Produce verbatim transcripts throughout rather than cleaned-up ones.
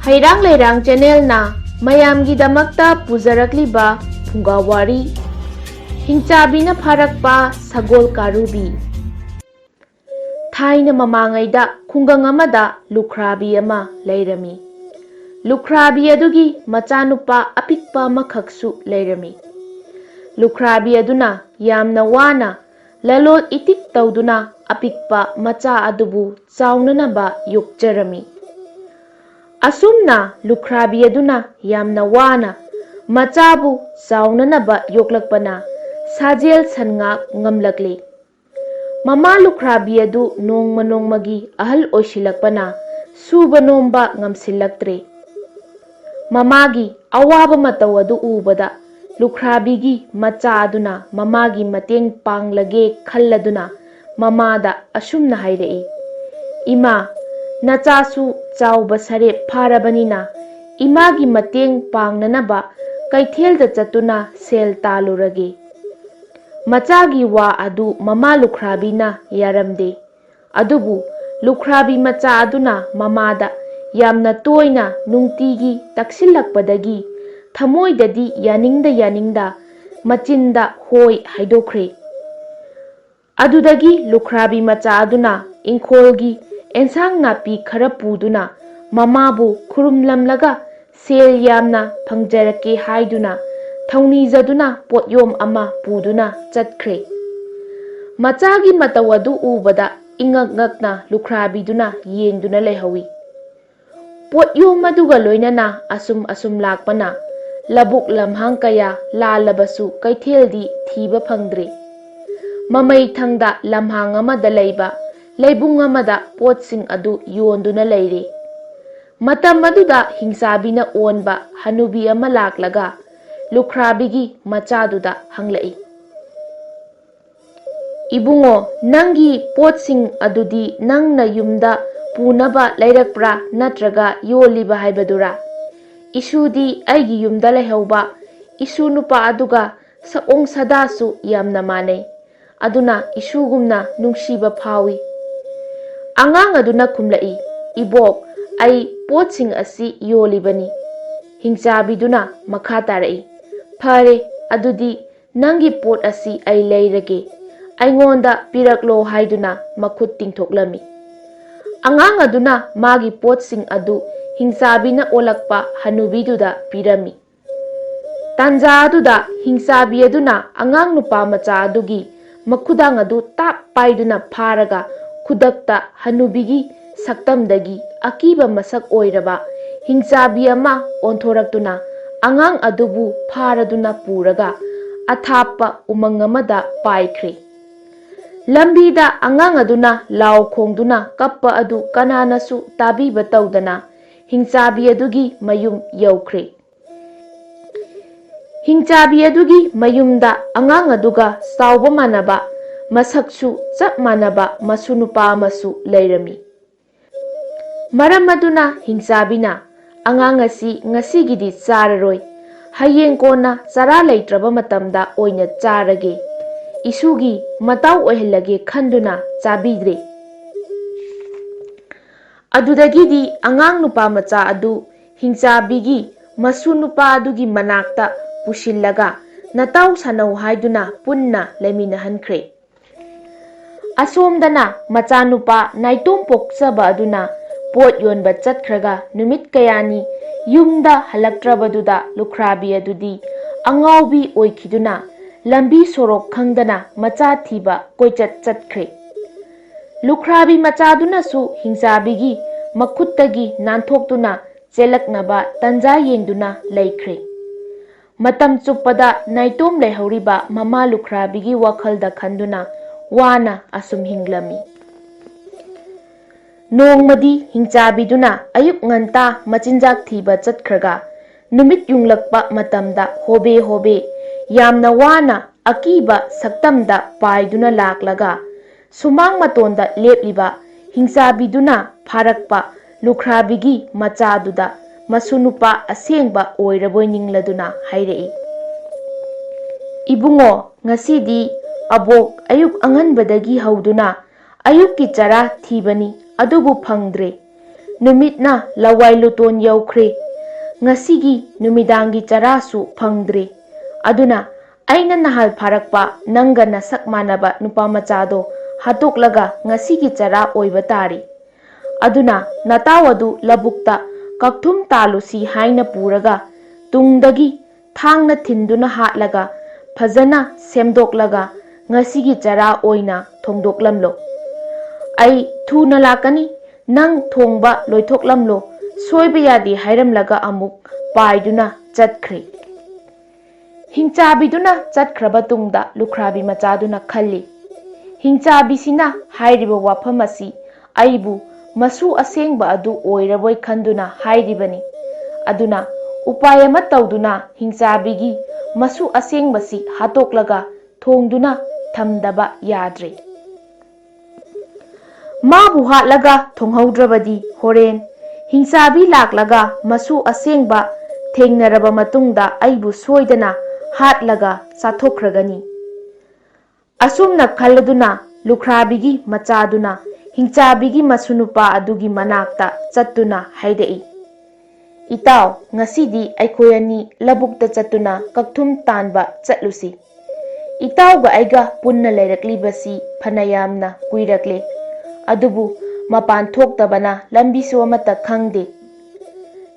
ꯍꯩꯔꯥꯡ ꯂꯩꯔꯥꯡ ꯆꯦꯅꯦꯜꯅ ꯃꯌꯥꯝꯒꯤꯗꯃꯛꯇ ꯄꯨꯖꯔꯛꯂꯤꯕ ꯐꯨꯡꯒꯥ ꯋꯥꯔꯤ, ꯍꯤꯡꯆꯥꯕꯤꯅ ꯐꯥꯔꯛꯄ ꯁꯒꯣꯜ ꯀꯥꯔꯨꯕꯤ꯫ ꯊꯥꯏꯅ ꯃꯃꯥꯡꯉꯩꯗ ꯈꯨꯡꯒꯪ ꯑꯃꯗ ꯂꯨꯈ꯭ꯔꯥꯕꯤ ꯑꯃ ꯂꯩꯔꯝꯃꯤ꯫ ꯂꯨꯈ꯭ꯔꯥꯕꯤ ꯑꯗꯨꯒꯤ ꯃꯆꯥꯅꯨꯄꯥ ꯑꯄꯤꯛꯄ ꯑꯃꯈꯛꯁꯨ ꯂꯩꯔꯝꯃꯤ꯫ ꯂꯨꯈ꯭ꯔꯥꯕꯤ ꯑꯗꯨꯅ ꯌꯥꯝꯅ ꯋꯥꯅ ꯂꯂꯣꯟ ꯏꯇꯤꯛ ꯇꯧꯗꯨꯅ ꯑꯄꯤꯛꯄ ꯃꯆꯥ ꯑꯗꯨꯕꯨ ꯆꯥꯎꯅꯅꯕ ꯌꯣꯛꯆꯔꯝꯃꯤ꯫ ꯑꯁꯨꯝꯅ ꯂꯨꯈ꯭ꯔꯥꯕꯤ ꯑꯗꯨꯅ ꯌꯥꯝꯅ ꯋꯥꯅ ꯃꯆꯥꯕꯨ ꯆꯥꯎꯅꯅꯕ ꯌꯣꯛꯂꯛꯄꯅ ꯁꯥꯖꯦꯜ ꯁꯟꯉꯥꯛ ꯉꯝꯂꯛꯂꯤ꯫ ꯃꯃꯥ ꯂꯨꯈ꯭ꯔꯥꯕꯤ ꯑꯗꯨ ꯅꯣꯡꯃ ꯅꯣꯡꯃꯒꯤ ꯑꯍꯜ ꯑꯣꯏꯁꯤꯜꯂꯛꯄꯅ ꯁꯨꯕ ꯅꯣꯝꯕ ꯉꯝꯁꯤꯜꯂꯛꯇ꯭ꯔꯦ꯫ ꯃꯃꯥꯒꯤ ꯑꯋꯥꯕ ꯃꯇꯧ ꯑꯗꯨ ꯎꯕꯗ ꯂꯨꯈ꯭ꯔꯥꯕꯤꯒꯤ ꯃꯆꯥ ꯑꯗꯨꯅ ꯃꯃꯥꯒꯤ ꯃꯇꯦꯡ ꯄꯥꯡꯂꯒꯦ ꯈꯜꯂꯗꯨꯅ ꯃꯃꯥꯗ ꯑꯁꯨꯝꯅ ꯍꯥꯏꯔꯛꯏ, "ꯏꯃꯥ, ꯅꯆꯥꯁꯨ ꯆꯥꯎꯕ ꯁꯔꯦꯞ ꯐꯥꯔꯕꯅꯤꯅ ꯏꯃꯥꯒꯤ ꯃꯇꯦꯡ ꯄꯥꯡꯅꯅꯕ ꯀꯩꯊꯦꯜꯗ ꯆꯠꯇꯨꯅ ꯁꯦꯜ ꯇꯥꯜꯂꯨꯔꯒꯦ꯫" ꯃꯆꯥꯒꯤ ꯋꯥ ꯑꯗꯨ ꯃꯃꯥ ꯂꯨꯈ꯭ꯔꯥꯕꯤꯅ ꯌꯥꯔꯝꯗꯦ꯫ ꯑꯗꯨꯕꯨ ꯂꯨꯈ꯭ꯔꯥꯕꯤ ꯃꯆꯥ ꯑꯗꯨꯅ ꯃꯃꯥꯗ ꯌꯥꯝꯅ ꯇꯣꯏꯅ ꯅꯨꯡꯇꯤꯒꯤ ꯇꯛꯁꯤꯜꯂꯛꯄꯗꯒꯤ ꯊꯃꯣꯏꯗꯗꯤ ꯌꯥꯅꯤꯡꯗ ꯌꯥꯅꯤꯡꯗ ꯃꯆꯤꯟꯗ ꯍꯣꯏ ꯍꯥꯏꯗꯣꯛꯈ꯭ꯔꯦ꯫ ꯑꯗꯨꯗꯒꯤ ꯂꯨꯈ꯭ꯔꯥꯕꯤ ꯃꯆꯥ ꯑꯗꯨꯅ ꯏꯪꯈꯣꯜꯒꯤ ꯑꯦꯟꯁꯥꯡ ꯅꯥꯄꯤ ꯈꯔ ꯄꯨꯗꯨꯅ ꯃꯃꯥꯕꯨ ꯈꯨꯔꯨꯝꯂꯝꯂꯒ ꯁꯦꯜ ꯌꯥꯝꯅ ꯐꯪꯖꯔꯛꯀꯦ ꯍꯥꯏꯗꯨꯅ ꯊꯧꯅꯤꯖꯗꯨꯅ ꯄꯣꯠꯌꯣꯝ ꯑꯃ ꯄꯨꯗꯨꯅ ꯆꯠꯈ꯭ꯔꯦ꯫ ꯃꯆꯥꯒꯤ ꯃꯇꯧ ꯑꯗꯨ ꯎꯕꯗ ꯏꯉꯛ ꯉꯛꯅ ꯂꯨꯈ꯭ꯔꯥꯕꯤꯗꯨꯅ ꯌꯦꯡꯗꯨꯅ ꯂꯩꯍꯧꯏ꯫ ꯄꯣꯠꯌꯣꯝ ꯑꯗꯨꯒ ꯂꯣꯏꯅꯅ ꯑꯁꯨꯝ ꯑꯁꯨꯝ ꯂꯥꯛꯄꯅ ꯂꯧꯕꯨꯛ ꯂꯝꯍꯥꯡ ꯀꯌꯥ ꯂꯥꯜꯂꯕꯁꯨ ꯀꯩꯊꯦꯜꯗꯤ ꯊꯤꯕ ꯐꯪꯗ꯭ꯔꯦ꯫ ꯃꯃꯩ ꯊꯪꯗ ꯂꯝꯍꯥꯡ ꯑꯃꯗ ꯂꯩꯕ ꯂꯩꯕꯨꯡ ꯑꯃꯗ ꯄꯣꯠꯁꯤꯡ ꯑꯗꯨ ꯌꯣꯟꯗꯨꯅ ꯂꯩꯔꯦ꯫ ꯃꯇꯝ ꯑꯗꯨꯗ ꯍꯤꯡꯆꯥꯕꯤꯅ ꯑꯣꯟꯕ ꯍꯅꯨꯕꯤ ꯑꯃ ꯂꯥꯛꯂꯒ ꯂꯨꯈ꯭ꯔꯥꯕꯤꯒꯤ ꯃꯆꯥꯗꯨꯗ ꯍꯪꯂꯛꯏ, "ꯏꯕꯨꯡꯉꯣ, ꯅꯪꯒꯤ ꯄꯣꯠꯁꯤꯡ ꯑꯗꯨꯗꯤ ꯅꯪꯅ ꯌꯨꯝꯗ ꯄꯨꯅꯕ ꯂꯩꯔꯛꯄ꯭ꯔꯥ, ꯅꯠꯇ꯭ꯔꯒ ꯌꯣꯜꯂꯤꯕ ꯍꯥꯏꯕꯗꯨꯔꯥ? ꯏꯁꯨꯗꯤ ꯑꯩꯒꯤ ꯌꯨꯝꯗ ꯂꯩꯍꯧꯕ ꯏꯁꯨ ꯅꯨꯄꯥ ꯑꯗꯨꯒ ꯁꯑꯣꯡ ꯁꯥꯗꯥꯁꯨ ꯌꯥꯝꯅ ꯃꯥꯟꯅꯩ꯫ ꯑꯗꯨꯅ ꯏꯁꯨꯒꯨꯝꯅ ꯅꯨꯡꯁꯤꯕ ꯐꯥꯎꯏ꯫" ꯑꯉꯥꯡ ꯑꯗꯨꯅ ꯈꯨꯝꯂꯛꯏ, "ꯏꯕꯣꯛ, ꯑꯩ ꯄꯣꯠꯁꯤꯡ ꯑꯁꯤ ꯌꯣꯜꯂꯤꯕꯅꯤ꯫ ꯍꯤꯡꯆꯥꯕꯤꯗꯨꯅ ꯃꯈꯥ ꯇꯥꯔꯛꯏ, "ꯐꯔꯦ, ꯑꯗꯨꯗꯤ ꯅꯪꯒꯤ ꯄꯣꯠ ꯑꯁꯤ ꯑꯩ ꯂꯩꯔꯒꯦ꯫ ꯑꯩꯉꯣꯟꯗ ꯄꯤꯔꯛꯂꯣ" ꯍꯥꯏꯗꯨꯅ ꯃꯈꯨꯠ ꯇꯤꯡꯊꯣꯛꯂꯝꯃꯤ꯫ ꯑꯉꯥꯡ ꯑꯗꯨꯅ ꯃꯥꯒꯤ ꯄꯣꯠꯁꯤꯡ ꯑꯗꯨ ꯍꯤꯡꯆꯥꯕꯤꯅ ꯑꯣꯜꯂꯛꯄ ꯍꯅꯨꯕꯤꯗꯨꯗ ꯄꯤꯔꯝꯃꯤ꯫ ꯇꯥꯟꯖꯥ ꯑꯗꯨꯗ ꯍꯤꯡꯆꯥꯕꯤ ꯑꯗꯨꯅ ꯑꯉꯥꯡ ꯅꯨꯄꯥ ꯃꯆꯥ ꯑꯗꯨꯒꯤ ꯃꯈꯨꯗꯥꯡ ꯑꯗꯨ ꯇꯥꯞ ꯄꯥꯏꯗꯨꯅ ꯐꯥꯔꯒ, ꯈꯨꯗꯛꯇ ꯍꯅꯨꯕꯤꯒꯤ ꯁꯛꯇꯝꯗꯒꯤ ꯑꯀꯤꯕ ꯃꯁꯛ ꯑꯣꯏꯔꯕ ꯍꯤꯡꯆꯥꯕꯤ ꯑꯃ ꯑꯣꯟꯊꯣꯔꯛꯇꯨꯅ ꯑꯉꯥꯡ ꯑꯗꯨꯕꯨ ꯐꯥꯔꯗꯨꯅ ꯄꯨꯔꯒ ꯑꯊꯥꯞꯄ ꯎꯃꯪ ꯑꯃꯗ ꯄꯥꯏꯈ꯭ꯔꯦ꯫ ꯂꯝꯕꯤꯗ ꯑꯉꯥꯡ ꯑꯗꯨꯅ ꯂꯥꯎ ꯈꯣꯡꯗꯨꯅ ꯀꯞꯄ ꯑꯗꯨ ꯀꯅꯥꯅꯁꯨ ꯇꯥꯕꯤꯕ ꯇꯧꯗꯅ ꯍꯤꯡꯆꯥꯕꯤ ꯑꯗꯨꯒꯤ ꯃꯌꯨꯝ ꯌꯧꯈ꯭ꯔꯦ꯫ ꯍꯤꯡꯆꯥꯕꯤ ꯑꯗꯨꯒꯤ ꯃꯌꯨꯝꯗ ꯑꯉꯥꯡ ꯑꯗꯨꯒ ꯆꯥꯎꯕ ꯃꯥꯟꯅꯕ, ꯃꯁꯛꯁꯨ ꯆꯞ ꯃꯥꯟꯅꯕ ꯃꯁꯨ ꯅꯨꯄꯥ ꯑꯃꯁꯨ ꯂꯩꯔꯝꯃꯤ꯫ ꯃꯔꯝ ꯑꯗꯨꯅ ꯍꯤꯡꯆꯥꯕꯤꯅ, "ꯑꯉꯥꯡ ꯑꯁꯤ ꯉꯁꯤꯒꯤꯗꯤ ꯆꯥꯔꯔꯣꯏ, ꯍꯌꯦꯡ ꯀꯣꯟꯅ ꯆꯔꯥ ꯂꯩꯇ꯭ꯔꯕ ꯃꯇꯝꯗ ꯑꯣꯏꯅ ꯆꯥꯔꯒꯦ, ꯏꯁꯨꯒꯤ ꯃꯇꯥꯎ ꯑꯣꯏꯍꯜꯂꯒꯦ" ꯈꯟꯗꯨꯅ ꯆꯥꯕꯤꯗ꯭ꯔꯦ꯫ ꯑꯗꯨꯗꯒꯤꯗꯤ ꯑꯉꯥꯡ ꯅꯨꯄꯥ ꯃꯆꯥ ꯑꯗꯨ ꯍꯤꯡꯆꯥꯕꯤꯒꯤ ꯃꯁꯨ ꯅꯨꯄꯥ ꯑꯗꯨꯒꯤ ꯃꯅꯥꯛꯇ ꯄꯨꯁꯤꯜꯂꯒ ꯅꯇꯥꯎ ꯁꯥꯟꯅꯧ ꯍꯥꯏꯗꯨꯅ ꯄꯨꯟꯅ ꯂꯩꯃꯤꯟꯅꯍꯟꯈ꯭ꯔꯦ꯫ ꯑꯁꯣꯝꯗꯅ ꯃꯆꯥꯅꯨꯄꯥ ꯅꯥꯏꯇꯣꯝ ꯄꯣꯛꯆꯕ ꯑꯗꯨꯅ ꯄꯣꯠ ꯌꯣꯟꯕ ꯆꯠꯈ꯭ꯔꯒ ꯅꯨꯃꯤꯠ ꯀꯌꯥꯅꯤ ꯌꯨꯝꯗ ꯍꯜꯂꯛꯇ꯭ꯔꯕꯗꯨꯗ ꯂꯨꯈ꯭ꯔꯥꯕꯤ ꯑꯗꯨꯗꯤ ꯑꯉꯥꯎꯕꯤ ꯑꯣꯏꯈꯤꯗꯨꯅ ꯂꯝꯕꯤ ꯁꯣꯔꯣꯛ ꯈꯪꯗꯅ ꯃꯆꯥ ꯊꯤꯕ ꯀꯣꯏꯆꯠ ꯆꯠꯈ꯭ꯔꯦ꯫ ꯂꯨꯈ꯭ꯔꯥꯕꯤ ꯃꯆꯥꯗꯨꯅꯁꯨ ꯍꯤꯡꯆꯥꯕꯤꯒꯤ ꯃꯈꯨꯠꯇꯒꯤ ꯅꯥꯟꯊꯣꯛꯇꯨꯅ ꯆꯦꯜꯂꯛꯅꯕ ꯇꯟꯖꯥ ꯌꯦꯡꯗꯨꯅ ꯂꯩꯈ꯭ꯔꯦ꯫ ꯃꯇꯝ ꯆꯨꯞꯄꯗ ꯅꯥꯏꯇꯣꯝ ꯂꯩꯍꯧꯔꯤꯕ ꯃꯃꯥ ꯂꯨꯈ꯭ꯔꯥꯕꯤꯒꯤ ꯋꯥꯈꯜꯗ ꯈꯟꯗꯨꯅ ꯋꯥꯅ ꯑꯁꯨꯝ ꯍꯤꯡꯂꯝꯃꯤ꯫ ꯅꯣꯡꯃꯗꯤ ꯍꯤꯡꯆꯥꯕꯤꯗꯨꯅ ꯑꯌꯨꯛ ꯉꯟꯇꯥ ꯃꯆꯤꯟꯖꯥꯛ ꯊꯤꯕ ꯆꯠꯈ꯭ꯔꯒ, ꯅꯨꯃꯤꯠ ꯌꯨꯡꯂꯛꯄ ꯃꯇꯝꯗ ꯍꯣꯕꯦ ꯍꯣꯕꯦ ꯌꯥꯝꯅ ꯋꯥꯅ ꯑꯀꯤꯕ ꯁꯛꯇꯝꯗ ꯄꯥꯏꯗꯨꯅ ꯂꯥꯛꯂꯒ, ꯁꯨꯃꯥꯡ ꯃꯇꯣꯟꯗ ꯂꯦꯞꯂꯤꯕ ꯍꯤꯡꯆꯥꯕꯤꯗꯨꯅ ꯐꯥꯔꯛꯄ ꯂꯨꯈ꯭ꯔꯥꯕꯤꯒꯤ ꯃꯆꯥꯗꯨꯗ ꯃꯁꯨ ꯅꯨꯄꯥ ꯑꯁꯦꯡꯕ ꯑꯣꯏꯔꯕꯣꯏ ꯅꯤꯡꯂꯗꯨꯅ ꯍꯥꯏꯔꯛꯏ, "ꯏꯕꯨꯡꯉꯣ, ꯉꯁꯤꯗꯤ ꯑꯕꯣꯛ ꯑꯌꯨꯛ ꯑꯉꯟꯕꯗꯒꯤ ꯍꯧꯗꯨꯅ ꯑꯌꯨꯛꯀꯤ ꯆꯔꯥ ꯊꯤꯕꯅꯤ, ꯑꯗꯨꯕꯨ ꯐꯪꯗ꯭ꯔꯦ꯫ ꯅꯨꯃꯤꯠꯅ ꯂꯋꯥꯏ ꯂꯨꯇꯣꯟ ꯌꯧꯈ꯭ꯔꯦ꯫ ꯉꯁꯤꯒꯤ ꯅꯨꯃꯤꯗꯥꯡꯒꯤ ꯆꯔꯥꯁꯨ ꯐꯪꯗ꯭ꯔꯦ꯫ ꯑꯗꯨꯅ ꯑꯩꯅ ꯅꯍꯥꯜ ꯐꯥꯔꯛꯄ ꯅꯪꯒ ꯅꯁꯛ ꯃꯥꯟꯅꯕ ꯅꯨꯄꯥ ꯃꯆꯥꯗꯣ ꯍꯥꯠꯇꯣꯛꯂꯒ ꯉꯁꯤꯒꯤ ꯆꯔꯥ ꯑꯣꯏꯕ ꯇꯥꯔꯦ꯫ ꯑꯗꯨꯅ ꯅꯇꯥꯎ ꯑꯗꯨ ꯂꯧꯕꯨꯛꯇ ꯀꯛꯊꯨꯝ ꯇꯥꯜꯂꯨꯁꯤ ꯍꯥꯏꯅ ꯄꯨꯔꯒ ꯇꯨꯡꯗꯒꯤ ꯊꯥꯡꯅ ꯊꯤꯟꯗꯨꯅ ꯍꯥꯠꯂꯒ ꯐꯖꯅ ꯁꯦꯝꯗꯣꯛꯂꯒ ꯉꯁꯤꯒꯤ ꯆꯔꯥ ꯑꯣꯏꯅ ꯊꯣꯡꯗꯣꯛꯂꯝꯂꯣ꯫ ꯑꯩ ꯊꯨꯅ ꯂꯥꯛꯀꯅꯤ, ꯅꯪ ꯊꯣꯡꯕ ꯂꯣꯏꯊꯣꯛꯂꯝꯂꯣ, ꯁꯣꯏꯕ ꯌꯥꯗꯦ ꯍꯥꯏꯔꯝꯂꯒ ꯑꯃꯨꯛ ꯄꯥꯏꯗꯨꯅ ꯆꯠꯈ꯭ꯔꯦ꯫ ꯍꯤꯡꯆꯥꯕꯤꯗꯨꯅ ꯆꯠꯈ꯭ꯔꯕ ꯇꯨꯡꯗ ꯂꯨꯈ꯭ꯔꯥꯕꯤ ꯃꯆꯥꯗꯨꯅ ꯈꯜꯂꯤ, "ꯍꯤꯡꯆꯥꯕꯤꯁꯤꯅ ꯍꯥꯏꯔꯤꯕ ꯋꯥꯐꯝ ꯑꯁꯤ ꯑꯩꯕꯨ ꯃꯁꯨ ꯑꯁꯦꯡꯕ ꯑꯗꯨ ꯑꯣꯏꯔꯕꯣꯏ ꯈꯟꯗꯨꯅ ꯍꯥꯏꯔꯤꯕꯅꯤ꯫ ꯑꯗꯨꯅ ꯎꯄꯥꯏ ꯑꯃ ꯇꯧꯗꯨꯅ ꯍꯤꯡꯆꯥꯕꯤꯒꯤ ꯃꯁꯨ ꯑꯁꯦꯡꯕꯁꯤ ꯍꯥꯠꯇꯣꯛꯂꯒ ꯊꯣꯡꯗꯨꯅ ꯊꯝꯗꯕ ꯌꯥꯗ꯭ꯔꯦ꯫ ꯃꯥꯕꯨ ꯍꯥꯠꯂꯒ ꯊꯣꯡꯍꯧꯗ꯭ꯔꯕꯗꯤ ꯍꯣꯔꯦꯟ ꯍꯤꯡꯆꯥꯕꯤ ꯂꯥꯛꯂꯒ ꯃꯁꯨ ꯑꯁꯦꯡꯕ ꯊꯦꯡꯅꯔꯕ ꯃꯇꯨꯡꯗ ꯑꯩꯕꯨ ꯁꯣꯏꯗꯅ ꯍꯥꯠꯂꯒ ꯆꯥꯊꯣꯛꯈ꯭ꯔꯒꯅꯤ"꯫ ꯑꯁꯨꯝꯅ ꯈꯜꯂꯗꯨꯅ ꯂꯨꯈ꯭ꯔꯥꯕꯤꯒꯤ ꯃꯆꯥꯗꯨꯅ ꯍꯤꯡꯆꯥꯕꯤꯒꯤ ꯃꯁꯨ ꯅꯨꯄꯥ ꯑꯗꯨꯒꯤ ꯃꯅꯥꯛꯇ ꯆꯠꯇꯨꯅ ꯍꯥꯏꯔꯛꯏ, "ꯏꯇꯥꯎ, ꯉꯁꯤꯗꯤ ꯑꯩꯈꯣꯏ ꯑꯅꯤ ꯂꯧꯕꯨꯛꯇ ꯆꯠꯇꯨꯅ ꯀꯛꯊꯨꯝ ꯇꯥꯟꯕ ꯆꯠꯂꯨꯁꯤ꯫ ꯏꯇꯥꯎꯒ ꯑꯩꯒ ꯄꯨꯟꯅ ꯂꯩꯔꯛꯂꯤꯕꯁꯤ ꯐꯅꯌꯥꯝꯅ ꯀꯨꯏꯔꯛꯂꯦ, ꯑꯗꯨꯕꯨ ꯃꯄꯥꯟ ꯊꯣꯛꯇꯕꯅ ꯂꯝꯕꯤꯁꯨ ꯑꯃꯠꯇ ꯈꯪꯗꯦ"꯫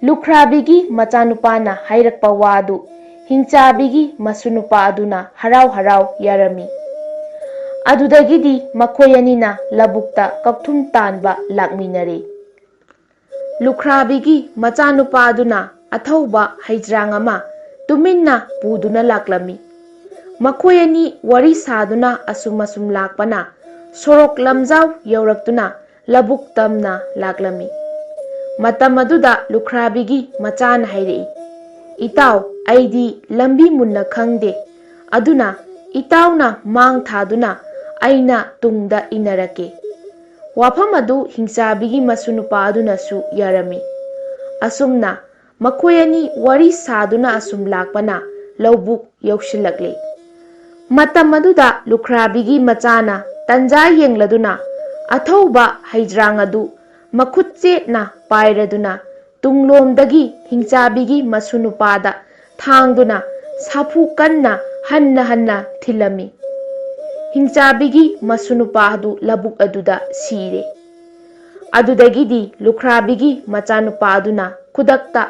ꯂꯨꯈ꯭ꯔꯥꯕꯤꯒꯤ ꯃꯆꯥꯅꯨꯄꯥꯅ ꯍꯥꯏꯔꯛꯄ ꯋꯥꯗꯨ ꯍꯤꯡꯆꯥꯕꯤꯒꯤ ꯃꯁꯨ ꯅꯨꯄꯥ ꯑꯗꯨꯅ ꯍꯔꯥꯎ ꯍꯔꯥꯎ ꯌꯥꯔꯝꯃꯤ꯫ ꯑꯗꯨꯗꯒꯤꯗꯤ ꯃꯈꯣꯏ ꯑꯅꯤꯅ ꯂꯧꯕꯨꯛꯇ ꯀꯛꯊꯨꯝ ꯇꯥꯟꯕ ꯂꯥꯛꯃꯤꯟꯅꯔꯦ꯫ ꯂꯨꯈ꯭ꯔꯥꯕꯤꯒꯤ ꯃꯆꯥꯅꯨꯄꯥ ꯑꯗꯨꯅ ꯑꯊꯧꯕ ꯍꯩꯖ꯭ꯔꯥꯡ ꯑꯃ ꯇꯨꯃꯤꯟꯅ ꯄꯨꯗꯨꯅ ꯂꯥꯛꯂꯝꯃꯤ꯫ ꯃꯈꯣꯏ ꯑꯅꯤ ꯋꯥꯔꯤ ꯁꯥꯗꯨꯅ ꯑꯁꯨꯝ ꯑꯁꯨꯝ ꯂꯥꯛꯄꯅ ꯁꯣꯔꯣꯛ ꯂꯝꯖꯥꯎ ꯌꯧꯔꯛꯇꯨꯅ ꯂꯧꯕꯨꯛ ꯇꯝꯅ ꯂꯥꯛꯂꯝꯃꯤ꯫ ꯃꯇꯝ ꯑꯗꯨꯗ ꯂꯨꯈ꯭ꯔꯥꯕꯤꯒꯤ ꯃꯆꯥꯅ ꯍꯥꯏꯔꯛꯏ, "ꯏꯇꯥꯎ, ꯑꯩꯗꯤ ꯂꯝꯕꯤ ꯃꯨꯟꯅ ꯈꯪꯗꯦ, ꯑꯗꯨꯅ ꯏꯇꯥꯎꯅ ꯃꯥꯡ ꯊꯥꯗꯨꯅ ꯑꯩꯅ ꯇꯨꯡꯗ ꯏꯟꯅꯔꯛꯀꯦ"꯫ ꯋꯥꯐꯝ ꯑꯗꯨ ꯍꯤꯡꯆꯥꯕꯤꯒꯤ ꯃꯁꯨ ꯅꯨꯄꯥ ꯑꯗꯨꯅꯁꯨ ꯌꯥꯔꯝꯃꯤ꯫ ꯑꯁꯨꯝꯅ ꯃꯈꯣꯏ ꯑꯅꯤ ꯋꯥꯔꯤ ꯁꯥꯗꯨꯅ ꯑꯁꯨꯝ ꯂꯥꯛꯄꯅ ꯂꯧꯕꯨꯛ ꯌꯧꯁꯤꯜꯂꯛꯂꯦ꯫ ꯃꯇꯝ ꯑꯗꯨꯗ ꯂꯨꯈ꯭ꯔꯥꯕꯤꯒꯤ ꯃꯆꯥꯅ ꯇꯟꯖꯥ ꯌꯦꯡꯂꯗꯨꯅ ꯑꯊꯧꯕ ꯍꯩꯖ꯭ꯔꯥꯡ ꯑꯗꯨ ꯃꯈꯨꯠ ꯆꯦꯠꯅ ꯄꯥꯏꯔꯗꯨꯅ ꯇꯨꯡꯂꯣꯝꯗꯒꯤ ꯍꯤꯡꯆꯥꯕꯤꯒꯤ ꯃꯁꯨ ꯅꯨꯄꯥꯗ ꯊꯥꯡꯗꯨꯅ ꯁꯥꯐꯨ ꯀꯟꯅ ꯍꯟꯅ ꯍꯟꯅ ꯊꯤꯜꯂꯝꯃꯤ꯫ ꯍꯤꯡꯆꯥꯕꯤꯒꯤ ꯃꯁꯨ ꯅꯨꯄꯥ ꯑꯗꯨ ꯂꯧꯕꯨꯛ ꯑꯗꯨꯗ ꯁꯤꯔꯦ꯫ ꯑꯗꯨꯗꯒꯤꯗꯤ ꯂꯨꯈ꯭ꯔꯥꯕꯤꯒꯤ ꯃꯆꯥꯅꯨꯄꯥ ꯑꯗꯨꯅ ꯈꯨꯗꯛꯇ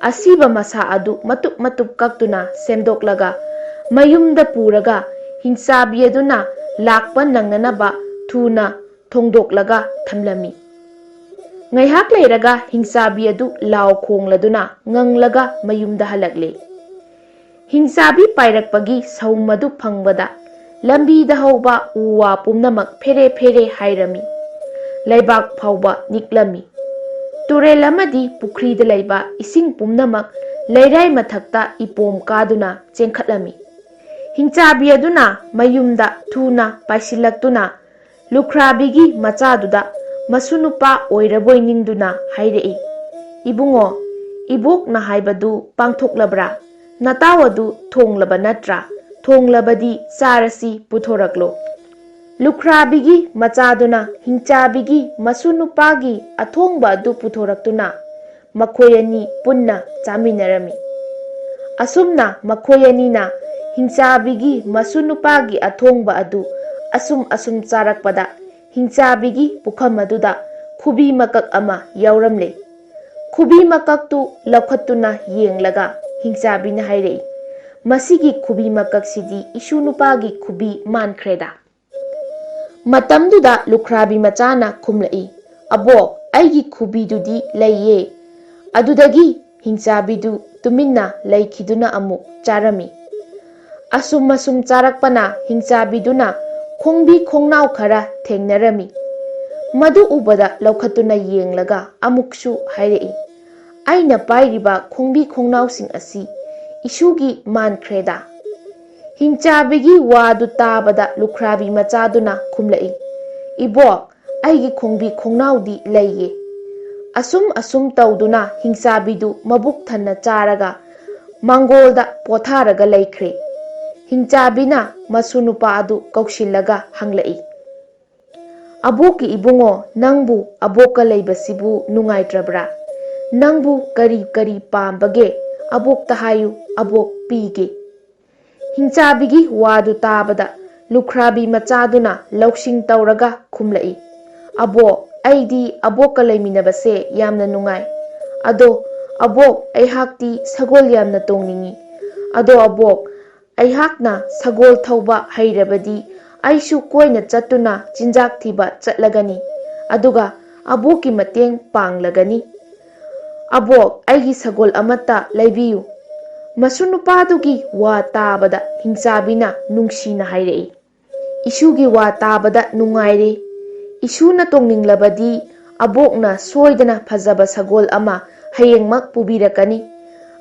ꯑꯁꯤꯕ ꯃꯁꯥ ꯑꯗꯨ ꯃꯇꯨꯞ ꯃꯇꯨꯞ ꯀꯛꯇꯨꯅ ꯁꯦꯝꯗꯣꯛꯂꯒ ꯃꯌꯨꯝꯗ ꯄꯨꯔꯒ ꯍꯤꯡꯆꯥꯕꯤ ꯑꯗꯨꯅ ꯂꯥꯛꯄ ꯅꯪꯅꯅꯕ ꯊꯨꯅ ꯊꯣꯡꯗꯣꯛꯂꯒ ꯊꯝꯂꯝꯃꯤ꯫ ꯉꯥꯏꯍꯥꯛ ꯂꯩꯔꯒ ꯍꯤꯡꯆꯥꯕꯤ ꯑꯗꯨ ꯂꯥꯎ ꯈꯣꯡꯂꯗꯨꯅ ꯉꯪꯂꯒ ꯃꯌꯨꯝꯗ ꯍꯜꯂꯛꯂꯦ꯫ ꯍꯤꯡꯆꯥꯕꯤ ꯄꯥꯏꯔꯛꯄꯒꯤ ꯁꯍꯨꯝ ꯑꯗꯨ ꯐꯪꯕꯗ ꯂꯝꯕꯤꯗ ꯍꯧꯕ ꯎ ꯋꯥ ꯄꯨꯝꯅꯃꯛ ꯐꯦꯔꯦ ꯐꯦꯔꯦ ꯍꯥꯏꯔꯝꯃꯤ꯫ ꯂꯩꯕꯥꯛ ꯐꯥꯎꯕ ꯅꯤꯛꯂꯝꯃꯤ꯫ ꯇꯨꯔꯦꯜ ꯑꯃꯗꯤ ꯄꯨꯈ꯭ꯔꯤꯗ ꯂꯩꯕ ꯏꯁꯤꯡ ꯄꯨꯝꯅꯃꯛ ꯂꯩꯔꯥꯏ ꯃꯊꯛꯇ ꯏꯄꯣꯝ ꯀꯥꯗꯨꯅ ꯆꯦꯟꯈꯠꯂꯝꯃꯤ꯫ ꯍꯤꯡꯆꯥꯕꯤ ꯑꯗꯨꯅ ꯃꯌꯨꯝꯗ ꯊꯨꯅ ꯄꯥꯏꯁꯤꯜꯂꯛꯇꯨꯅ ꯂꯨꯈ꯭ꯔꯥꯕꯤꯒꯤ ꯃꯆꯥꯗꯨꯗ ꯃꯁꯨ ꯅꯨꯄꯥ ꯑꯣꯏꯔꯕꯣꯏ ꯅꯤꯡꯗꯨꯅ ꯍꯥꯏꯔꯛꯏ, "ꯏꯕꯨꯡꯉꯣ, ꯏꯕꯣꯛꯅ ꯍꯥꯏꯕꯗꯨ ꯄꯥꯡꯊꯣꯛꯂꯕ꯭ꯔꯥ? ꯅꯇꯥꯎ ꯑꯗꯨ ꯊꯣꯡꯂꯕ ꯅꯠꯇ꯭ꯔꯥ? ꯊꯣꯡꯂꯕꯗꯤ ꯆꯥꯔꯁꯤ, ꯄꯨꯊꯣꯔꯛꯂꯣ꯫" ꯂꯨꯈ꯭ꯔꯥꯕꯤꯒꯤ ꯃꯆꯥꯗꯨꯅ ꯍꯤꯡꯆꯥꯕꯤꯒꯤ ꯃꯁꯨ ꯅꯨꯄꯥꯒꯤ ꯑꯊꯣꯡꯕ ꯑꯗꯨ ꯄꯨꯊꯣꯔꯛꯇꯨꯅ ꯃꯈꯣꯏ ꯑꯅꯤ ꯄꯨꯟꯅ ꯆꯥꯃꯤꯟꯅꯔꯝꯃꯤ꯫ ꯑꯁꯨꯝꯅ ꯃꯈꯣꯏ ꯑꯅꯤꯅ ꯍꯤꯡꯆꯥꯕꯤꯒꯤ ꯃꯁꯨ ꯅꯨꯄꯥꯒꯤ ꯑꯊꯣꯡꯕ ꯑꯗꯨ ꯑꯁꯨꯝ ꯑꯁꯨꯝ ꯆꯥꯔꯛꯄꯗ ꯍꯤꯡꯆꯥꯕꯤꯒꯤ ꯄꯨꯈꯝ ꯑꯗꯨꯗ ꯈꯨꯕꯤ ꯃꯀꯛ ꯑꯃ ꯌꯥꯎꯔꯝꯂꯦ꯫ ꯈꯨꯕꯤ ꯃꯀꯛꯇꯨ ꯂꯧꯈꯠꯇꯨꯅ ꯌꯦꯡꯂꯒ ꯍꯤꯡꯆꯥꯕꯤꯅ ꯍꯥꯏꯔꯛꯏ, "ꯃꯁꯤꯒꯤ ꯈꯨꯕꯤ ꯃꯀꯛꯁꯤꯗꯤ ꯏꯁꯨ ꯅꯨꯄꯥꯒꯤ ꯈꯨꯕꯤ ꯃꯥꯟꯈ꯭ꯔꯦꯗ꯫" ꯃꯇꯝꯗꯨꯗ ꯂꯨꯈ꯭ꯔꯥꯕꯤ ꯃꯆꯥꯅ ꯈꯨꯝꯂꯛꯏ, "ꯑꯕꯣꯛ, ꯑꯩꯒꯤ ꯈꯨꯕꯤꯗꯨꯗꯤ ꯂꯩꯌꯦ꯫" ꯑꯗꯨꯗꯒꯤ ꯍꯤꯡꯆꯥꯕꯤꯗꯨ ꯇꯨꯃꯤꯟꯅ ꯂꯩꯈꯤꯗꯨꯅ ꯑꯃꯨꯛ ꯆꯥꯔꯝꯃꯤ꯫ ꯑꯁꯨꯝ ꯑꯁꯨꯝ ꯆꯥꯔꯛꯄꯅ ꯍꯤꯡꯆꯥꯕꯤꯗꯨꯅ ꯈꯣꯡꯕꯤ ꯈꯣꯡꯅꯥꯎ ꯈꯔ ꯊꯦꯡꯅꯔꯝꯃꯤ꯫ ꯃꯗꯨ ꯎꯕꯗ ꯂꯧꯈꯠꯇꯨꯅ ꯌꯦꯡꯂꯒ ꯑꯃꯨꯛꯁꯨ ꯍꯥꯏꯔꯛꯏ, "ꯑꯩꯅ ꯄꯥꯏꯔꯤꯕ ꯈꯣꯡꯕꯤ ꯈꯣꯡꯅꯥꯎꯁꯤꯡ ꯑꯁꯤ ꯏꯁꯨꯒꯤ ꯃꯥꯟꯈ꯭ꯔꯦꯗ꯫" ꯍꯤꯡꯆꯥꯕꯤꯒꯤ ꯋꯥꯗꯨ ꯇꯥꯕꯗ ꯂꯨꯈ꯭ꯔꯥꯕꯤ ꯃꯆꯥꯗꯨꯅ ꯈꯨꯝꯂꯛꯏ, "ꯏꯕꯣꯛ, ꯑꯩꯒꯤ ꯈꯣꯡꯕꯤ ꯈꯣꯡꯅꯥꯎꯗꯤ ꯂꯩꯌꯦ꯫" ꯑꯁꯨꯝ ꯑꯁꯨꯝ ꯇꯧꯗꯨꯅ ꯍꯤꯡꯆꯥꯕꯤꯗꯨ ꯃꯕꯨꯛ ꯊꯟꯅ ꯆꯥꯔꯒ ꯃꯥꯡꯒꯣꯜꯗ ꯄꯣꯊꯥꯔꯒ ꯂꯩꯈ꯭ꯔꯦ꯫ ꯍꯤꯡꯆꯥꯕꯤꯅ ꯃꯁꯨ ꯅꯨꯄꯥ ꯑꯗꯨ ꯀꯧꯁꯤꯜꯂꯒ ꯍꯪꯂꯛꯏ, "ꯑꯕꯣꯛꯀꯤ ꯏꯕꯨꯡꯉꯣ, ꯅꯪꯕꯨ ꯑꯕꯣꯛꯀ ꯂꯩꯕꯁꯤꯕꯨ ꯅꯨꯡꯉꯥꯏꯇ꯭ꯔꯕ꯭ꯔꯥ? ꯅꯪꯕꯨ ꯀꯔꯤ ꯀꯔꯤ ꯄꯥꯝꯕꯒꯦ? ꯑꯕꯣꯛꯇ ꯍꯥꯏꯌꯨ, ꯑꯕꯣꯛ ꯄꯤꯒꯦ꯫" ꯍꯤꯡꯆꯥꯕꯤꯒꯤ ꯋꯥꯗꯨ ꯇꯥꯕꯗ ꯂꯨꯈ꯭ꯔꯥꯕꯤ ꯃꯆꯥꯗꯨꯅ ꯂꯧꯁꯤꯡ ꯇꯧꯔꯒ ꯈꯨꯝꯂꯛꯏ, "ꯑꯕꯣꯛ, ꯑꯩꯗꯤ ꯑꯕꯣꯛꯀ ꯂꯩꯃꯤꯟꯅꯕꯁꯦ ꯌꯥꯝꯅ ꯅꯨꯡꯉꯥꯏ꯫ ꯑꯗꯣ ꯑꯕꯣꯛ, ꯑꯩꯍꯥꯛꯇꯤ ꯁꯒꯣꯜ ꯌꯥꯝꯅ ꯇꯣꯡꯅꯤꯡꯏ꯫ ꯑꯗꯣ ꯑꯕꯣꯛ, ꯑꯩꯍꯥꯛꯅ ꯁꯒꯣꯜ ꯊꯧꯕ ꯍꯩꯔꯕꯗꯤ ꯑꯩꯁꯨ ꯀꯣꯏꯅ ꯆꯠꯇꯨꯅ ꯆꯤꯟꯖꯥꯛ ꯊꯤꯕ ꯆꯠꯂꯒꯅꯤ꯫ ꯑꯗꯨꯒ ꯑꯕꯣꯛꯀꯤ ꯃꯇꯦꯡ ꯄꯥꯡꯂꯒꯅꯤ꯫ ꯑꯕꯣꯛ, ꯑꯩꯒꯤ ꯁꯒꯣꯜ ꯑꯃꯠꯇ ꯂꯩꯕꯤꯌꯨ꯫" ꯃꯁꯨ ꯅꯨꯄꯥꯗꯨꯒꯤ ꯋꯥ ꯇꯥꯕꯗ ꯍꯤꯡꯆꯥꯕꯤꯅ ꯅꯨꯡꯁꯤꯅ ꯍꯥꯏꯔꯛꯏ, "ꯏꯁꯨꯒꯤ ꯋꯥ ꯇꯥꯕꯗ ꯅꯨꯡꯉꯥꯏꯔꯦ꯫ ꯏꯁꯨꯅ ꯇꯣꯡꯅꯤꯡꯂꯕꯗꯤ ꯑꯕꯣꯛꯅ ꯁꯣꯏꯗꯅ ꯐꯖꯕ ꯁꯒꯣꯜ ꯑꯃ ꯍꯌꯦꯡꯃꯛ ꯄꯨꯕꯤꯔꯛꯀꯅꯤ꯫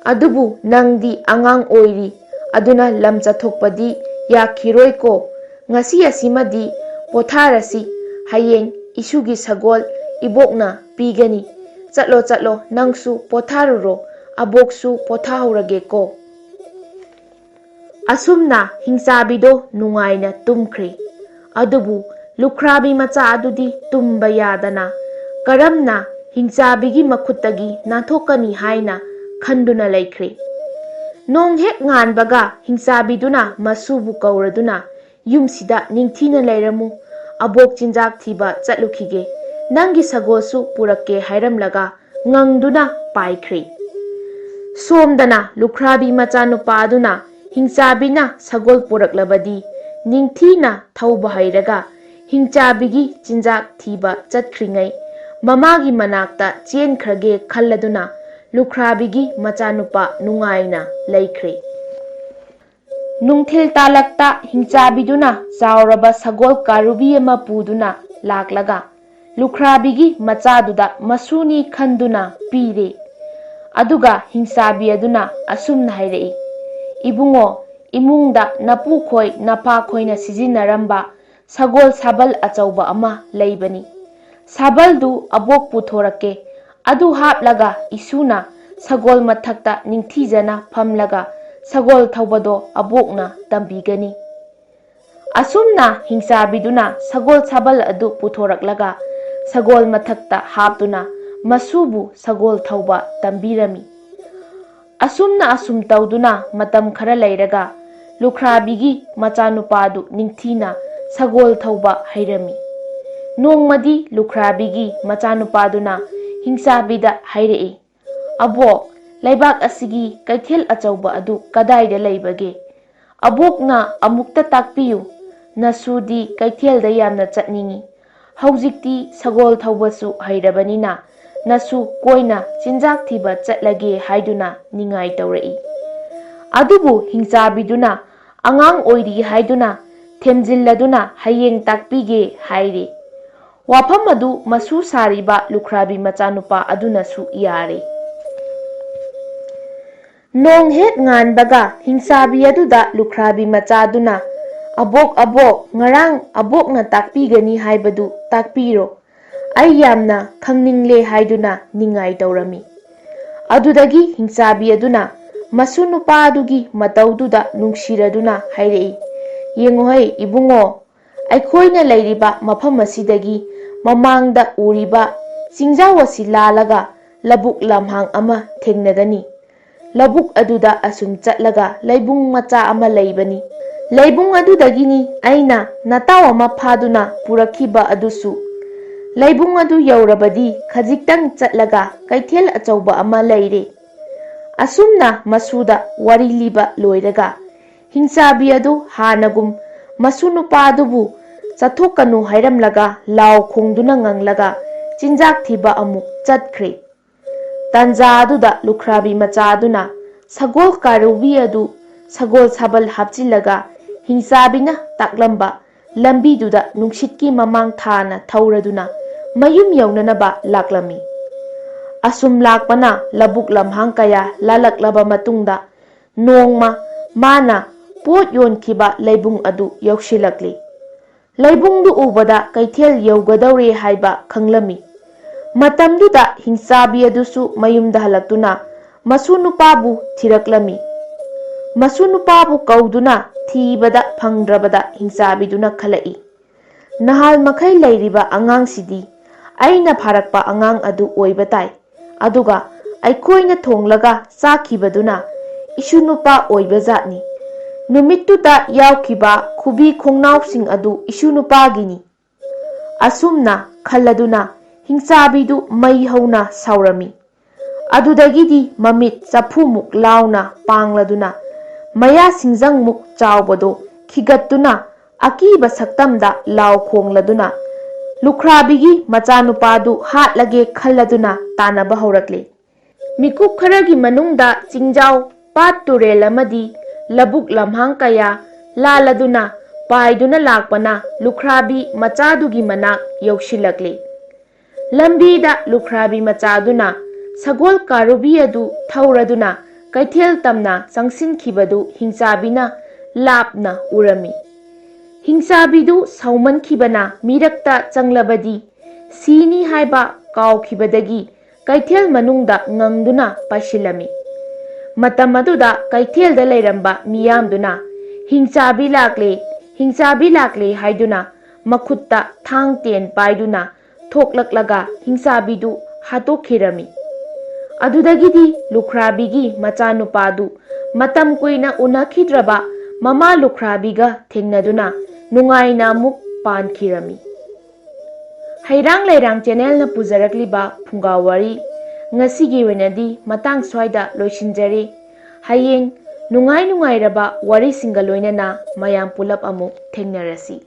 ꯑꯗꯨꯕꯨ ꯅꯪꯗꯤ ꯑꯉꯥꯡ ꯑꯣꯏꯔꯤ, ꯑꯗꯨꯅ ꯂꯝ ꯆꯠꯊꯣꯛꯄꯗꯤ ꯌꯥꯈꯤꯔꯣꯏꯀꯣ꯫ ꯉꯁꯤ ꯑꯁꯤꯃꯗꯤ ꯄꯣꯊꯥꯔꯁꯤ, ꯍꯌꯦꯡ ꯏꯁꯨꯒꯤ ꯁꯒꯣꯜ ꯏꯕꯣꯛꯅ ꯄꯤꯒꯅꯤ꯫ ꯆꯠꯂꯣ, ꯆꯠꯂꯣ, ꯅꯪꯁꯨ ꯄꯣꯊꯥꯔꯨꯔꯣ, ꯑꯕꯣꯛꯁꯨ ꯄꯣꯊꯥꯍꯧꯔꯒꯦꯀꯣ꯫" ꯑꯁꯨꯝꯅ ꯍꯤꯡꯆꯥꯕꯤꯗꯣ ꯅꯨꯡꯉꯥꯏꯅ ꯇꯨꯝꯈ꯭ꯔꯦ꯫ ꯑꯗꯨꯕꯨ ꯂꯨꯈ꯭ꯔꯥꯕꯤ ꯃꯆꯥ ꯑꯗꯨꯗꯤ ꯇꯨꯝꯕ ꯌꯥꯗꯅ ꯀꯔꯝꯅ ꯍꯤꯡꯆꯥꯕꯤꯒꯤ ꯃꯈꯨꯠꯇꯒꯤ ꯅꯥꯟꯊꯣꯛꯀꯅꯤ ꯍꯥꯏꯅ ꯈꯟꯗꯨꯅ ꯂꯩꯈ꯭ꯔꯦ꯫ ꯅꯣꯡ ꯍꯦꯛ ꯉꯥꯟꯕꯒ ꯍꯤꯡꯆꯥꯕꯤꯗꯨꯅ ꯃꯁꯨꯕꯨ ꯀꯧꯔꯗꯨꯅ, "ꯌꯨꯝꯁꯤꯗ ꯅꯤꯡꯊꯤꯅ ꯂꯩꯔꯝꯃꯨ, ꯑꯕꯣꯛ ꯆꯤꯟꯖꯥꯛ ꯊꯤꯕ ꯆꯠꯂꯨꯈꯤꯒꯦ, ꯅꯪꯒꯤ ꯁꯒꯣꯜꯁꯨ ꯄꯨꯔꯛꯀꯦ" ꯍꯥꯏꯔꯝꯂꯒ ꯉꯪꯗꯨꯅ ꯄꯥꯏꯈ꯭ꯔꯦ꯫ ꯁꯣꯝꯗꯅ ꯂꯨꯈ꯭ꯔꯥꯕꯤ ꯃꯆꯥꯅꯨꯄꯥ ꯑꯗꯨꯅ ꯍꯤꯡꯆꯥꯕꯤꯅ ꯁꯒꯣꯜ ꯄꯨꯔꯛꯂꯕꯗꯤ ꯅꯤꯡꯊꯤꯅ ꯊꯧꯕ ꯍꯩꯔꯒ ꯍꯤꯡꯆꯥꯕꯤꯒꯤ ꯆꯤꯟꯖꯥꯛ ꯊꯤꯕ ꯆꯠꯈ꯭ꯔꯤꯉꯩ ꯃꯃꯥꯒꯤ ꯃꯅꯥꯛꯇ ꯆꯦꯟꯈ꯭ꯔꯒꯦ ꯈꯜꯂꯗꯨꯅ ꯂꯨꯈ꯭ꯔꯥꯕꯤꯒꯤ ꯃꯆꯥꯅꯨꯄꯥ ꯅꯨꯡꯉꯥꯏꯅ ꯂꯩꯈ꯭ꯔꯦ꯫ ꯅꯨꯡꯊꯤꯜ ꯇꯥꯂꯛꯇ ꯍꯤꯡꯆꯥꯕꯤꯗꯨꯅ ꯆꯥꯎꯔꯕ ꯁꯒꯣꯜ ꯀꯥꯔꯨꯕꯤ ꯑꯃ ꯄꯨꯗꯨꯅ ꯂꯥꯛꯂꯒ ꯂꯨꯈ꯭ꯔꯥꯕꯤꯒꯤ ꯃꯆꯥꯗꯨꯗ ꯃꯁꯨꯅꯤ ꯈꯟꯗꯨꯅ ꯄꯤꯔꯦ꯫ ꯑꯗꯨꯒ ꯍꯤꯡꯆꯥꯕꯤ ꯑꯗꯨꯅ ꯑꯁꯨꯝꯅ ꯍꯥꯏꯔꯛꯏ, "ꯏꯕꯨꯡꯉꯣ, ꯏꯃꯨꯡꯗ ꯅꯄꯨꯈꯣꯏ ꯅꯄꯥꯈꯣꯏꯅ ꯁꯤꯖꯤꯟꯅꯔꯝꯕ ꯁꯒꯣꯜ ꯁꯥꯕꯜ ꯑꯆꯧꯕ ꯑꯃ ꯂꯩꯕꯅꯤ꯫ ꯁꯥꯕꯜꯗꯨ ꯑꯕꯣꯛ ꯄꯨꯊꯣꯔꯛꯀꯦ꯫ ꯑꯗꯨ ꯍꯥꯞꯂꯒ ꯏꯁꯨꯅ ꯁꯒꯣꯜ ꯃꯊꯛꯇ ꯅꯤꯡꯊꯤꯖꯅ ꯐꯝꯂꯒ ꯁꯒꯣꯜ ꯊꯧꯕꯗꯣ ꯑꯕꯣꯛꯅ ꯇꯝꯕꯤꯒꯅꯤ꯫" ꯑꯁꯨꯝꯅ ꯍꯤꯡꯆꯥꯕꯤꯗꯨꯅ ꯁꯒꯣꯜ ꯁꯥꯕꯜ ꯑꯗꯨ ꯄꯨꯊꯣꯔꯛꯂꯒ ꯁꯒꯣꯜ ꯃꯊꯛꯇ ꯍꯥꯞꯇꯨꯅ ꯃꯁꯨꯕꯨ ꯁꯒꯣꯜ ꯊꯧꯕ ꯇꯝꯕꯤꯔꯝꯃꯤ꯫ ꯑꯁꯨꯝꯅ ꯑꯁꯨꯝ ꯇꯧꯗꯨꯅ ꯃꯇꯝ ꯈꯔ ꯂꯩꯔꯒ ꯂꯨꯈ꯭ꯔꯥꯕꯤꯒꯤ ꯃꯆꯥꯅꯨꯄꯥꯗꯨ ꯅꯤꯡꯊꯤꯅ ꯁꯒꯣꯜ ꯊꯧꯕ ꯍꯩꯔꯝꯃꯤ꯫ ꯅꯣꯡꯃꯗꯤ ꯂꯨꯈ꯭ꯔꯥꯕꯤꯒꯤ ꯃꯆꯥꯅꯨꯄꯥꯗꯨꯅ ꯍꯤꯡꯆꯥꯕꯤꯗ ꯍꯥꯏꯔꯛꯏ, "ꯑꯕꯣꯛ, ꯂꯩꯕꯥꯛ ꯑꯁꯤꯒꯤ ꯀꯩꯊꯦꯜ ꯑꯆꯧꯕ ꯑꯗꯨ ꯀꯗꯥꯏꯗ ꯂꯩꯕꯒꯦ? ꯑꯕꯣꯛꯅ ꯑꯃꯨꯛꯇ ꯇꯥꯛꯄꯤꯌꯨ꯫ ꯅꯁꯨꯗꯤ ꯀꯩꯊꯦꯜꯗ ꯌꯥꯝꯅ ꯆꯠꯅꯤꯡꯏ꯫ ꯍꯧꯖꯤꯛꯇꯤ ꯁꯒꯣꯜ ꯊꯧꯕꯁꯨ ꯍꯩꯔꯕꯅꯤꯅ ꯅꯁꯨ ꯀꯣꯏꯅ ꯆꯤꯟꯖꯥꯛ ꯊꯤꯕ ꯆꯠꯂꯒꯦ" ꯍꯥꯏꯗꯨꯅ ꯅꯤꯡꯉꯥꯏ ꯇꯧꯔꯛꯏ꯫ ꯑꯗꯨꯕꯨ ꯍꯤꯡꯆꯥꯕꯤꯗꯨꯅ ꯑꯉꯥꯡ ꯑꯣꯏꯔꯤ ꯍꯥꯏꯗꯨꯅ ꯊꯦꯝꯖꯤꯜꯂꯗꯨꯅ "ꯍꯌꯦꯡ ꯇꯥꯛꯄꯤꯒꯦ" ꯍꯥꯏꯔꯤ꯫ ꯋꯥꯐꯝ ꯑꯗꯨ ꯃꯁꯨ ꯁꯥꯔꯤꯕ ꯂꯨꯈ꯭ꯔꯥꯕꯤ ꯃꯆꯥꯅꯨꯄꯥ ꯑꯗꯨꯅꯁꯨ ꯌꯥꯔꯦ꯫ ꯅꯣꯡ ꯍꯦꯛ ꯉꯥꯟꯕꯒ ꯍꯤꯡꯆꯥꯕꯤ ꯑꯗꯨꯗ ꯂꯨꯈ꯭ꯔꯥꯕꯤ ꯃꯆꯥꯗꯨꯅ, "ꯑꯕꯣꯛ, ꯑꯕꯣꯛ, ꯉꯔꯥꯡ ꯑꯕꯣꯛꯅ ꯇꯥꯛꯄꯤꯒꯅꯤ ꯍꯥꯏꯕꯗꯨ ꯇꯥꯛꯄꯤꯔꯣ꯫ ꯑꯩ ꯌꯥꯝꯅ ꯈꯪꯅꯤꯡꯂꯦ" ꯍꯥꯏꯗꯨꯅ ꯅꯤꯡꯉꯥꯏ ꯇꯧꯔꯝꯃꯤ꯫ ꯑꯗꯨꯗꯒꯤ ꯍꯤꯡꯆꯥꯕꯤ ꯑꯗꯨꯅ ꯃꯁꯨ ꯅꯨꯄꯥ ꯑꯗꯨꯒꯤ ꯃꯇꯧꯗꯨꯗ ꯅꯨꯡꯁꯤꯔꯗꯨꯅ ꯍꯥꯏꯔꯛꯏ, "ꯌꯦꯡꯉꯨꯍꯩ ꯏꯕꯨꯡꯉꯣ, ꯑꯩꯈꯣꯏꯅ ꯂꯩꯔꯤꯕ ꯃꯐꯝ ꯑꯁꯤꯗꯒꯤ ꯃꯃꯥꯡꯗ ꯎꯔꯤꯕ ꯆꯤꯡꯖꯥꯎ ꯑꯁꯤ ꯂꯥꯜꯂꯒ ꯂꯧꯕꯨꯛ ꯂꯝꯍꯥꯡ ꯑꯃ ꯊꯦꯡꯅꯒꯅꯤ꯫ ꯂꯧꯕꯨꯛ ꯑꯗꯨꯗ ꯑꯁꯨꯝ ꯆꯠꯂꯒ ꯂꯩꯕꯨꯡ ꯃꯆꯥ ꯑꯃ ꯂꯩꯕꯅꯤ꯫ ꯂꯩꯕꯨꯡ ꯑꯗꯨꯗꯒꯤꯅꯤ ꯑꯩꯅ ꯅꯇꯥꯎ ꯑꯃ ꯐꯥꯗꯨꯅ ꯄꯨꯔꯛꯈꯤꯕ ꯑꯗꯨꯁꯨ꯫ ꯂꯩꯕꯨꯡ ꯑꯗꯨ ꯌꯧꯔꯕꯗꯤ ꯈꯖꯤꯛꯇꯪ ꯆꯠꯂꯒ ꯀꯩꯊꯦꯜ ꯑꯆꯧꯕ ꯑꯃ ꯂꯩꯔꯦ꯫" ꯑꯁꯨꯝꯅ ꯃꯁꯨꯗ ꯋꯥꯔꯤ ꯂꯤꯕ ꯂꯣꯏꯔꯒ ꯍꯤꯡꯆꯥꯕꯤ ꯑꯗꯨ ꯍꯥꯟꯅꯒꯨꯝ ꯃꯁꯨ ꯅꯨꯄꯥ ꯑꯗꯨꯕꯨ ꯆꯠꯊꯣꯛꯀꯅꯨ ꯍꯥꯏꯔꯝꯂꯒ ꯂꯥꯎ ꯈꯣꯡꯗꯨꯅ ꯉꯪꯂꯒ ꯆꯤꯟꯖꯥꯛ ꯊꯤꯕ ꯑꯃꯨꯛ ꯆꯠꯈ꯭ꯔꯦ꯫ ꯇꯥꯟꯖꯥ ꯑꯗꯨꯗ ꯂꯨꯈ꯭ꯔꯥꯕꯤ ꯃꯆꯥ ꯑꯗꯨꯅ ꯁꯒꯣꯜ ꯀꯥꯔꯨꯕꯤ ꯑꯗꯨ ꯁꯒꯣꯜ ꯁꯥꯕꯜ ꯍꯥꯞꯆꯤꯜꯂꯒ ꯍꯤꯡꯆꯥꯕꯤꯅ ꯇꯥꯛꯂꯝꯕ ꯂꯝꯕꯤꯗꯨꯗ ꯅꯨꯡꯁꯤꯠꯀꯤ ꯃꯃꯥꯡ ꯊꯥꯅ ꯊꯧꯔꯗꯨꯅ ꯃꯌꯨꯝ ꯌꯧꯅꯅꯕ ꯂꯥꯛꯂꯝꯃꯤ꯫ ꯑꯁꯨꯝ ꯂꯥꯛꯄꯅ ꯂꯧꯕꯨꯛ ꯂꯝꯍꯥꯡ ꯀꯌꯥ ꯂꯥꯜꯂꯛꯂꯕ ꯃꯇꯨꯡꯗ ꯅꯣꯡꯃ ꯃꯥꯅ ꯄꯣꯠ ꯌꯣꯟꯈꯤꯕ ꯂꯩꯕꯨꯡ ꯑꯗꯨ ꯌꯧꯁꯤꯜꯂꯛꯂꯤ꯫ ꯂꯩꯕꯨꯡꯗꯨ ꯎꯕꯗ ꯀꯩꯊꯦꯜ ꯌꯧꯒꯗꯧꯔꯦ ꯍꯥꯏꯕ ꯈꯪꯂꯝꯃꯤ꯫ ꯃꯇꯝꯗꯨꯗ ꯍꯤꯡꯆꯥꯕꯤ ꯑꯗꯨꯁꯨ ꯃꯌꯨꯝꯗ ꯍꯜꯂꯛꯇꯨꯅ ꯃꯁꯨ ꯅꯨꯄꯥꯕꯨ ꯊꯤꯔꯛꯂꯝꯃꯤ꯫ ꯃꯁꯨ ꯅꯨꯄꯥꯕꯨ ꯀꯧꯗꯨꯅ ꯊꯤꯕꯗ ꯐꯪꯗ꯭ꯔꯕꯗ ꯍꯤꯡꯆꯥꯕꯤꯗꯨꯅ ꯈꯜꯂꯛꯏ, "ꯅꯍꯥꯜ ꯃꯈꯩ ꯂꯩꯔꯤꯕ ꯑꯉꯥꯡꯁꯤꯗꯤ ꯑꯩꯅ ꯐꯥꯔꯛꯄ ꯑꯉꯥꯡ ꯑꯗꯨ ꯑꯣꯏꯕ ꯇꯥꯏ꯫ ꯑꯗꯨꯒ ꯑꯩꯈꯣꯏꯅ ꯊꯣꯡꯂꯒ ꯆꯥꯈꯤꯕꯗꯨꯅ ꯏꯁꯨ ꯅꯨꯄꯥ ꯑꯣꯏꯕ ꯖꯥꯠꯅꯤ꯫ ꯅꯨꯃꯤꯠꯇꯨꯗ ꯌꯥꯎꯈꯤꯕ ꯈꯨꯕꯤ ꯈꯣꯡꯅꯥꯎꯁꯤꯡ ꯑꯗꯨ ꯏꯁꯨ ꯅꯨꯄꯥꯒꯤꯅꯤ"꯫ ꯑꯁꯨꯝꯅ ꯈꯜꯂꯗꯨꯅ ꯍꯤꯡꯆꯥꯕꯤꯗꯨ ꯃꯩ ꯍꯧꯅ ꯁꯥꯎꯔꯝꯃꯤ꯫ ꯑꯗꯨꯗꯒꯤꯗꯤ ꯃꯃꯤꯠ ꯆꯐꯨꯃꯨꯛ ꯂꯥꯎꯅ ꯄꯥꯡꯂꯗꯨꯅ, ꯃꯌꯥ ꯁꯤꯡꯖꯪꯃꯨꯛ ꯆꯥꯎꯕꯗꯨ ꯈꯤꯒꯠꯇꯨꯅ, ꯑꯀꯤꯕ ꯁꯛꯇꯝꯗ ꯂꯥꯎ ꯈꯣꯡꯂꯗꯨꯅ, ꯂꯨꯈ꯭ꯔꯥꯕꯤꯒꯤ ꯃꯆꯥꯅꯨꯄꯥꯗꯨ ꯍꯥꯠꯂꯒꯦ ꯈꯜꯂꯗꯨꯅ ꯇꯥꯟꯅꯕ ꯍꯧꯔꯛꯂꯦ꯫ ꯃꯤꯀꯨꯞ ꯈꯔꯒꯤ ꯃꯅꯨꯡꯗ ꯆꯤꯡꯖꯥꯎ, ꯄꯥꯠ ꯇꯨꯔꯦꯜ ꯑꯃꯗꯤ ꯂꯧꯕꯨꯛ ꯂꯝꯍꯥꯡ ꯀꯌꯥ ꯂꯥꯜꯂꯗꯨꯅ ꯄꯥꯏꯗꯨꯅ ꯂꯥꯛꯄꯅ ꯂꯨꯈ꯭ꯔꯥꯕꯤ ꯃꯆꯥꯗꯨꯒꯤ ꯃꯅꯥꯛ ꯌꯧꯁꯤꯜꯂꯛꯂꯦ꯫ ꯂꯝꯕꯤꯗ ꯂꯨꯈ꯭ꯔꯥꯕꯤ ꯃꯆꯥꯗꯨꯅ ꯁꯒꯣꯜ ꯀꯥꯔꯨꯕꯤ ꯑꯗꯨ ꯊꯧꯔꯗꯨꯅ ꯀꯩꯊꯦꯜ ꯇꯝꯅ ꯆꯪꯁꯤꯟꯈꯤꯕꯗꯨ ꯍꯤꯡꯆꯥꯕꯤꯅ ꯂꯥꯞꯅ ꯎꯔꯝꯃꯤ꯫ ꯍꯤꯡꯆꯥꯕꯤꯗꯨ ꯁꯥꯎꯃꯟꯈꯤꯕꯅ ꯃꯤꯔꯛꯇ ꯆꯪꯂꯕꯗꯤ ꯁꯤꯅꯤ ꯍꯥꯏꯕ ꯀꯥꯎꯈꯤꯕꯗꯒꯤ ꯀꯩꯊꯦꯜ ꯃꯅꯨꯡꯗ ꯉꯪꯗꯨꯅ ꯄꯥꯏꯁꯤꯜꯂꯝꯃꯤ꯫ ꯃꯇꯝ ꯑꯗꯨꯗ ꯀꯩꯊꯦꯜꯗ ꯂꯩꯔꯝꯕ ꯃꯤꯌꯥꯝꯗꯨꯅ "ꯍꯤꯡꯆꯥꯕꯤ ꯂꯥꯛꯂꯦ, ꯍꯤꯡꯆꯥꯕꯤ ꯂꯥꯛꯂꯦ" ꯍꯥꯏꯗꯨꯅ ꯃꯈꯨꯠꯇ ꯊꯥꯡ ꯇꯦꯟ ꯄꯥꯏꯗꯨꯅ ꯊꯣꯛꯂꯛꯂꯒ ꯍꯤꯡꯆꯥꯕꯤꯗꯨ ꯍꯥꯠꯇꯣꯛꯈꯤꯔꯝꯃꯤ꯫ ꯑꯗꯨꯗꯒꯤꯗꯤ ꯂꯨꯈ꯭ꯔꯥꯕꯤꯒꯤ ꯃꯆꯥꯅꯨꯄꯥꯗꯨ ꯃꯇꯝ ꯀꯨꯏꯅ ꯎꯅꯈꯤꯗ꯭ꯔꯕ ꯃꯃꯥ ꯂꯨꯈ꯭ꯔꯥꯕꯤꯒ ꯊꯦꯡꯅꯗꯨꯅ ꯅꯨꯡꯉꯥꯏꯅ ꯑꯃꯨꯛ ꯄꯥꯟꯈꯤꯔꯝꯃꯤ꯫ ꯍꯩꯔꯥꯡ ꯂꯩꯔꯥꯡ ꯆꯦꯅꯦꯜꯅ ꯄꯨꯖꯔꯛꯂꯤꯕ ꯐꯨꯡꯒꯥ ꯋꯥꯔꯤ ꯉꯁꯤꯒꯤ ꯑꯣꯏꯅꯗꯤ ꯃꯇꯥꯡ ꯁ꯭ꯋꯥꯏꯗ ꯂꯣꯏꯁꯤꯟꯖꯔꯦ꯫ ꯍꯌꯦꯡ ꯅꯨꯡꯉꯥꯏ ꯅꯨꯡꯉꯥꯏꯔꯕ ꯋꯥꯔꯤꯁꯤꯡꯒ ꯂꯣꯏꯅꯅ ꯃꯌꯥꯝ ꯄꯨꯂꯞ ꯑꯃꯨꯛ ꯊꯦꯡꯅꯔꯁꯤ꯫